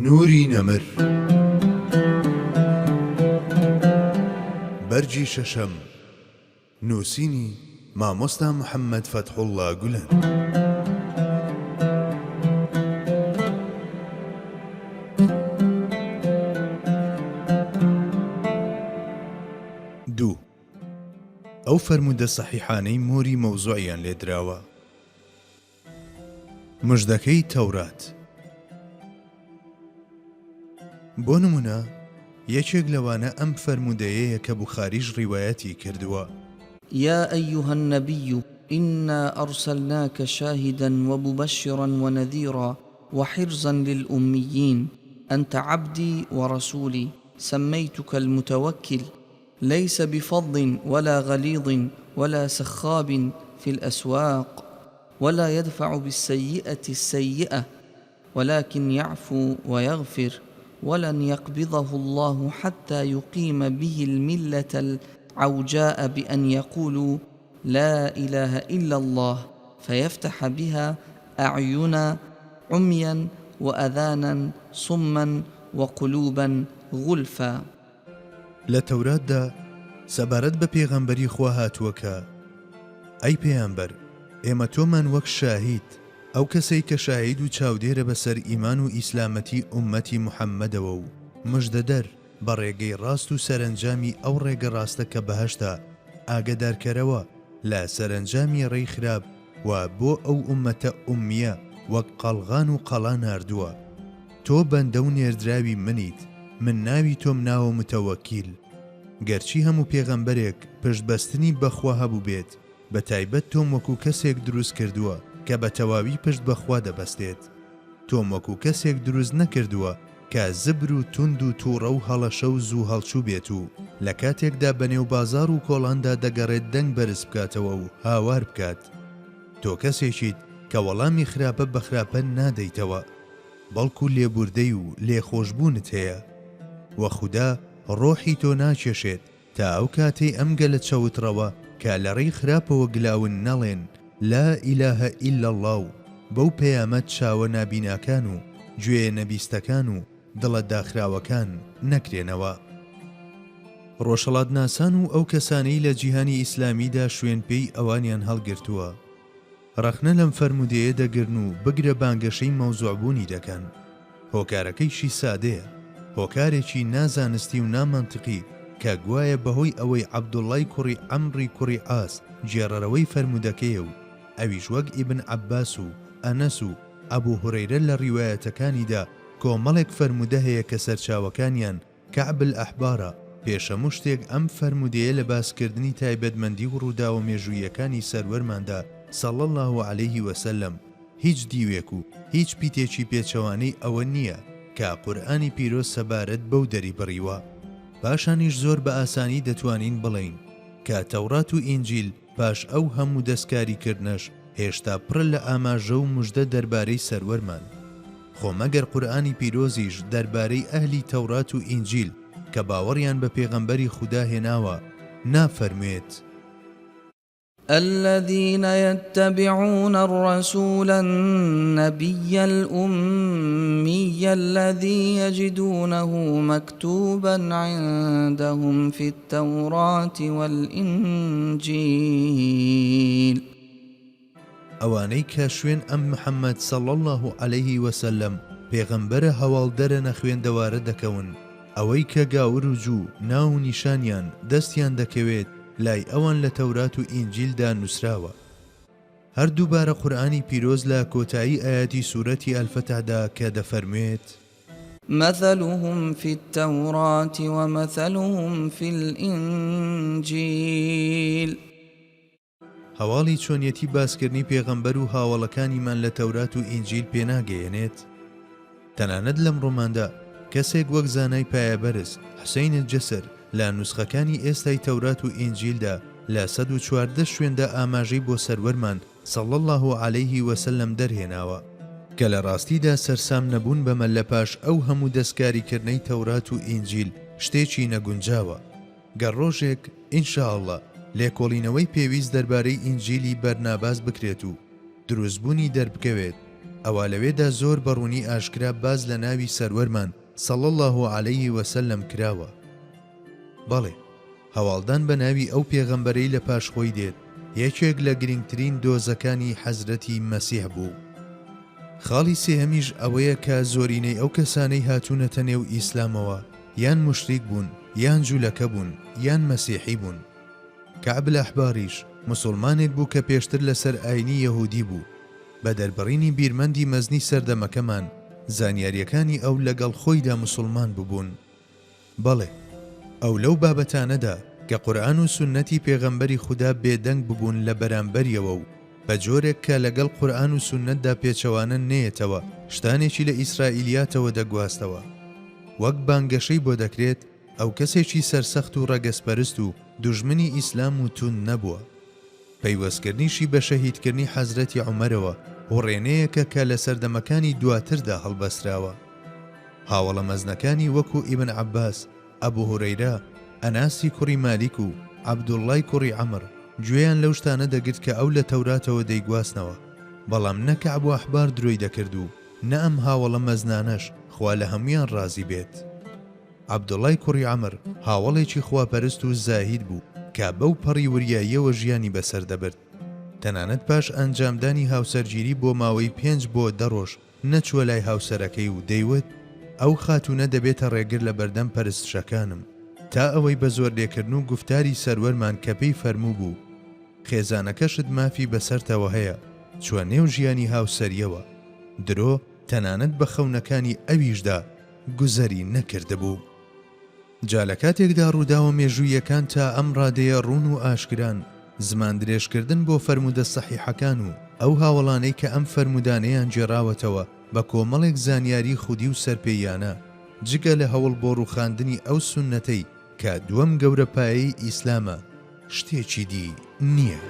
نوری نەمر. بەرگی شەشەم. نووسینی، مامۆستا محەممەد فەتحوڵڵا گولەن. دوو، ئەو فەرموودە سەحیحانەی مۆری مەوزوعیان لێ دراوە. مژدەکەی تەورات. بۆ نموونە یەکێک لەوانە ئەم فەرموودەیەیە کە بوخاریش ڕیوایەتی کردووە. یا ایها النبی انا ارسلناک شاهدا ومبشرا ونذیرا وحرزا للامیین انت عبدی ورسولی سمیتک المتوکل ليس بفظ ولا غليظ ولا سخاب في الأسواق ولا يدفع بالسيئة السيئة ولكن يعفو ويغفر ولن يقبضه الله حتى يقيم به الملة العوجاء بأن يقولوا لا إله إلا الله فيفتح بها أعينا عميا وأذانا صما وقلوبا غلفا. لە تەوراتدا سەبارەت بە پێغەمبەری خوا هاتووە کە، ئەی پەیامبەر ئێمە تۆمان وەک شاهید، ئەو کەسەی کە شاهید و چاودێرە بەسەر ئیمان و ئیسلامەتی ئوممەتی محەممەدەوە و مژدەدەر بە ڕێگەی ڕاست و سەرەنجامی ئەو ڕێگە ڕاستە کە بەهەشتە، ئاگەدارکەرەوە لە سەرەنجامی ڕێی خراپ و بۆ ئەو ئوممەتە ئوممیە وەک قەڵغان و قەڵا ناردووە. تۆ بەندە و نێردراوی منیت، من ناوی تۆم ناوە متەوەکیل. گەرچی هەموو پێغەمبەرێک پشت بەستنی بە خوا هەبووبێت، بە تایبەت تۆم وەکو کەسێک دروست کردووە کە بە تەواوی پشت بە خوا دەبەستێت. تۆم وەکو کەسێک دروست نەکردووە کە زبر و توند و توڕە و هەڵەشە و زوو هەڵچوو بێت و لە کاتێکدا بە نێو بازاڕ و کۆڵاندا دەگەڕێت دەنگ بەرز بکاتەوە و هاوار بکات. تۆ کەسێکیت کە وەڵامی خراپە بە خراپە نادەیتەوە. بەڵکو لێبوردەی و لێخۆشبوونت هەیە، وە خودا ڕۆحی تۆ ناکێشێت تا ئەو کاتەی ئەم گەلە چەوتڕەوە کە لە ڕێی خراپەوە گلاون نەڵێن لا الە الا اللە و بەو پەیامە چاوە نابیناکان و گوێیە نەبیستەکان و دڵە داخراوەکان نەکرێنەوە. ڕۆژهەڵاتناسان و ئەو کەسانەی لە جیهانی ئیسلامیدا شوێن پێی ئەوانیان هەڵگرتووە، ڕەخنە لەم فەرموودەیە دەگرن و بگرە بانگەشەی مەوزوعبوونی دەکەن. هۆکارەکەیشی سادەیە، هۆکارێکی نا زانستی و نا مەنتقی کە گوایە بەهۆی ئەوەی عەبدوڵڵای کوڕی عەمڕی کوڕی عاس گێڕەرەوەی فەرموودەکەیە و ئەویش وەک ئیبن عەباس و ئەنەس و ئەبو هورەیرە لە ڕیوایەتەکانیدا کۆمەڵێک فەرموودە هەیە کە سەرچاوەکانیان کەعب الاحبارە، پێش هەموو شتێک ئەم فەرموودەیە لە باسکردنی تایبەتمەندی و ڕووداوە مێژووییەکانی سەروەرماندا صلی اللە علیه وسلم هیچ دیوێک و هیچ پیتێکی پێچەوانەی ئەوە نییە کە قورئانی پیرۆز سەبارەت بەو دەریبڕیوە. پاشانیش زۆر بە ئاسانی دەتوانین بڵێین کە تەوڕات و ئینجیل پاش ئەو هەموو دەستکاری کردنەش هێشتا پڕە لە ئاماژە و مژدە دەربارەی سەروەرمان. خۆ مەگەر قورئانی پیرۆزیش دەربارەی ئەهلی تەورات و ئینجیل کە باوەڕیان بە پێغەمبەری خودا هێناوە نافەرموێت. الذین یتبعون الرسول النبی الأمی الذی یجدونه مکتوبا عندهم فی التوراة والإنجیل. ئەوانەی کە شوێن ئەم محمد صلی اللە علیه وسلم پێغەمبەرە هەواڵدەرە نەخوێندەوارە دەکەون، ئەوەی کە گاور و جوو ناو و نیشانیان دەستیان دەکەوێت لای ئەوان لە تەورات و ئینجیلدا نوسراوە. هەر دووبارە قورئانی پیرۆز لە کۆتایی ئایەتی سورەتی الفتح دا کە دەفەرموێت. مثلهم فی التوراة ومثلهم فی الانجیل. هەواڵی چۆنیەتی باسکردنی پێغەمبەر و هاوەڵەکانیمان لە تەورات و ئینجیل پێناگەیەنێت؟ تەنانەت لەمڕۆماندا کەسێک وەک زانای پایەبەرز، حسین الجسر، لە نوسخەکانی ئێستای تەورات و ئینجیلدا لە 114 شوێندا ئاماژەی بۆ سەروەرمان صلی اللە علیه وسلم دەرهێناوە، کە لە ڕاستیدا سەرسام نەبوون بەمە لە پاش ئەو هەموو دەستکاریکردنەی تەورات و ئینجیل شتێکی نەگونجاوە. گەر ڕۆژێک، ان شاء اللە، لێکۆڵینەوەی پێویست دەربارەی ئینجیلی بەرناباس بکرێت و دروستبوونی دەربکەوێت، ئەوا لەوێدا زۆر بە ڕوونی ئاشکرا باس لە ناوی سەروەرمان صلی اللە علیه وسلم کراوە. بەڵێ، هەواڵدان بە ناوی ئەو پێغەمبەرەی لە پاش خۆی دێت یەکێک لە گرنگترین دۆزەکانی حەزرەتی مەسیح بوو. خاڵی سێهەمیش ئەوەیە کە زۆرینەی ئەو کەسانەی هاتوونەتە نێو ئیسلامەوە یان موشریک بوون یان جولەکە بوون یان مەسیحی بوون. کەعب الاحباریش موسوڵمانێک بوو کە پێشتر لەسەر ئاینی یەهودی بوو. بە دەربڕینی بیرمەندی مەزنی سەردەمەکەمان، زانیارییەکانی ئەو لەگەڵ خۆیدا موسوڵمان ببوون. بەڵێ، ئەو لەو بابەتانەدا کە قورئان و سوننەتی پێغەمبەری خودا بێدەنگ ببوون لە بەرامبەریەوە و بە جۆرێک کە لەگەڵ قورئان و سوننەتدا پێچەوانە نەیەتەوە شتانێکی لە ئیسرائیلیاتەوە دەگواستەوە. وەک بانگەشەی بۆ دەکرێت، ئەو کەسێکی سەرسەخت و ڕەگەزپەرست و دوژمنی ئیسلام و توند نەبووە. پەیوەستکردنیشی بە شەهیدکردنی حەزرەتی عومەرەوە وڕێنەیەکە کە لە سەردەمەکانی دواتردا هەڵبەستراوە. هاوەڵە مەزنەکانی وەکو ئیبن عەباس، ئەبو هورەیرە، ئەناسی کوڕی مالیک و عەبدوڵڵای کوڕی عەمر گوێیان لەو شتانە دەگرت کە ئەو لە تەوراتەوە دەیگواستنەوە، بەڵام نە کەعب و ئەحبار درۆی دەکرد و نە ئەم هاوەڵە مەزنانەش، خوا لە هەموویان ڕازی بێت. عەبدوڵای کوڕی عەمر هاوەڵێکی خواپەرست و زاهید بوو کە بەو پەڕی وریاییەوە ژیانی بەسەر دەبرد. تەنانەت پاش ئەنجامدانی هاوسەرگیری بۆ ماوەی پێنج بۆ دە ڕۆژ نەچووە لای هاوسەرەکەی و دەیوت، ئەو خاتوونە دەبێتە ڕێگر لە بەردەم پەرستشەکانم. تا ئەوەی بە زۆرلێکردن و گوفتاری سەروەرمان کە پێی فەرمووبوو، خێزانەکەشت مافی بەسەرتەوە هەیە، چووە نێو ژیانی هاوسەرییەوە. درۆ تەنانەت بە خەونەکانی ئەویشدا گوزەری نەکردبوو. جا لە کاتێکدا ڕووداوە مێژووییەکان تا ئەم ڕادەیە ڕوون و ئاشکران، زمان درێژکردن بۆ فەرموودە سەحیحەکان و ئەو هاوەڵانەی کە ئەم فەرموودانەیان گێڕاوەتەوە بە کۆمەڵێک زانیاری خودی و سەرپێییانە، جگە لە هەوڵ بۆ ڕووخاندنی ئەو سوننەتەی کە دووەم گەورە پایەی ئیسلامە، شتێکی دی نییە.